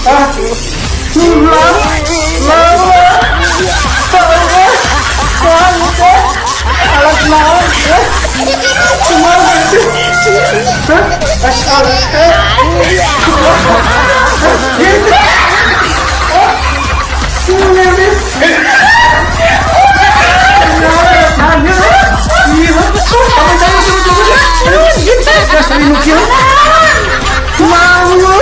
Alat naon? Kumaha itu? Hah? SLT? Gitu. Oh, ini. Iya, kamu coba coba coba. Ya, sering nukil. Mau. Mau.